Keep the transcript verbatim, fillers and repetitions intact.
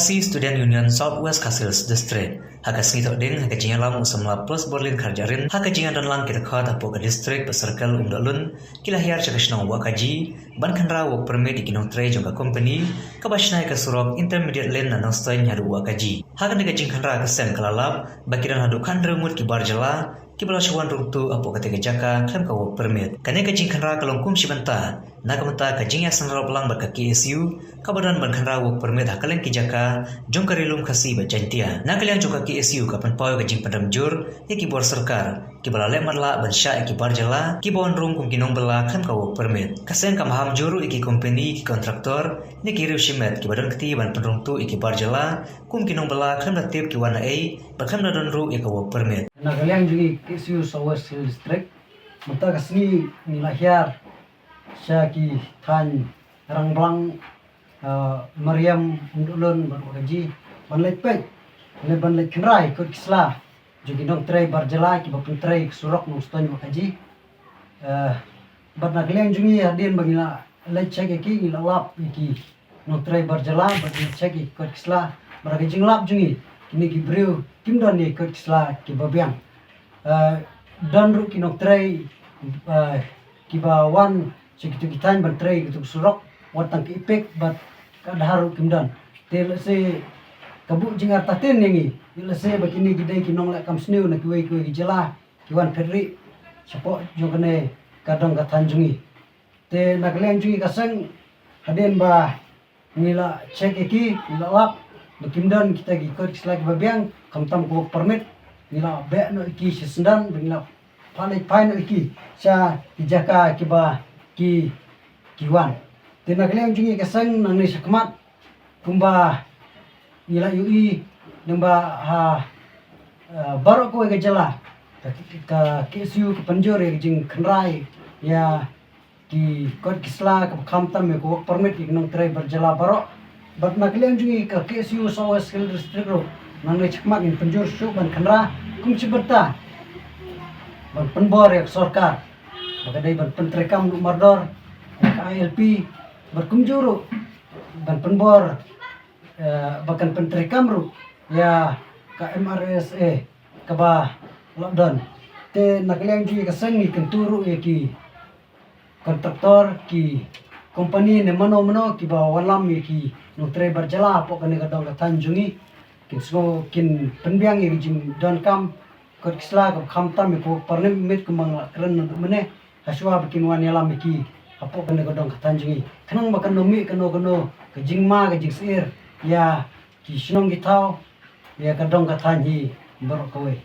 Khasi Student Union South West Khasi Hills District, ha ka sngi Thohdieng, ha ka jingïalam u samla Plus Borlin Kharjahrin, ha ka jingïadonlang ki dkhot hapoh ka district bad circle Umdohlun, ki la hiar sha ka shnong Wahkaji ban khynra work permit ïa ki nongtrei jong ka company kaba shna ïa ka surok intermediate lane na Nongstoiñ haduh Wahkaji. Ha kane ka jingkhynra ka seng ka la lap ba ki don haduh khathynriew ngut ki bar jylla kiba la shu wan rung tuh hapoh katei ka jaka khlem ka work permit. Kane ka jingkhynra ka long kum shi bynta na ka bynta ka jingïaseng rop lang bad ka K S U kaba don ban khynra work permit ha kylleng ki jaka jong ka Ri Lum Khasi bad Jaiñtia. Na ka liang jong ka K S U ka pynpaw ïa ka jingpynrem jur ïa ki bor sorkar kiba la leh matlah ban shah ïa ki bar jylla kiba wan rung kum ki nongbylla khlem ka work permit. Ka seng ka maham jur ruh ïa ki company, ki contractor ne ki riew shimet kiba don kti ban pynrung tuh ïa ki bar jylla kum ki nongbylla khlem da tip ki wan naei bad khlem da don ruh ïa ka work permit. Na ka liang jong ngi K S U South West Hill District, mynta ka sngi ngi la hiar sha ki thaiñ Rangblang, ah, Mariam, Umdohlun bad Wahkaji ban leit peit ne ban leit khynra ïa ki kot ki sla jong ki nongtrei bar jylla kiba pyntrei ka surok Nongstoiñ Wahkaji. Eh, bad na ka liang jong ngi hadien ba ngi la leit check ïa ki, ngi la lap ïa ki nongtrei bar jylla bad ngi check ïa ki kot ki sla. Bad ha ka jinglap jong ngi, kine ki briew kim don ïa ki kot ki sla kiba biang. Eh, don ruh ki nongtrei, eh, kiba wan sha kitu ki thaiñ ban trei kitu ki surok, wat tang ka EPIC bad ka Aadhaar ruh kim don. Te lehse ka buh jingartatien ïa ngi, lehse ba kine ki dei ki nongleh kam sniew na kiwei kiwei ki jylla ki wan phet rieh shapoh jong kane ka dong ka thaiñ jong ngi. Te na ka liang jong ngi ka seng, hadien ba ngi la check ïa ki, ngi la lap ba kim don kita ki kot ki sla kiba biang, khamtam ka work permit, ngi la beh noh ïa ki sha syndon, ba ngi la phah leit phai noh ïa ki sha ki jaka kiba ki, ki wan. Te na ka liang jong ngi ka seng nangne shakhmat, kumba ngi la ïohi, nangba ha, eh, baroh kawei ka jylla, ka, ka K S U ka pynjur ïa ka jingkhynra ïa ki kot ki sla kaba khamtam ïa ka work permit ïa ki nongtrei bar jylla baroh. Bad na ka liang jong ngi ka K S U South West Hill District ruh, nangne shakhmat ngin pynjur shuh ban khynra kum shi bynta ban pynbor ïa ka sorkar ba ka dei ban pyntreikam noh mardor ïa ka I L P, bad kumjuh ruh ban pynbor, eh, ba kan pyntreikam ruh ïa ka M R S A kaba la don. Te na ka liang jong ngi ka seng ngi kyntu ruh ïa ki kontraktor, ki kompani ne mano mano kiba wallam ïa ki nongtrei bar jylla hapoh kane ka dong ka thaiñ jong ngi, kin sngew kin pynbiang ïa ki jingdonkam kot ki sla kaba khamtam ïa ka work permit kumba nga la kren naduh mynne, hashwa ba kin wan ïalam ïa ki hapoh kane ka dong ka thaiñ jong ngi, khnang ba kan ym mih kano kano ka jingma ka jingsyier ïa ki shnong ki thaw, ïa ka dong ka thaiñ hi baroh kawei.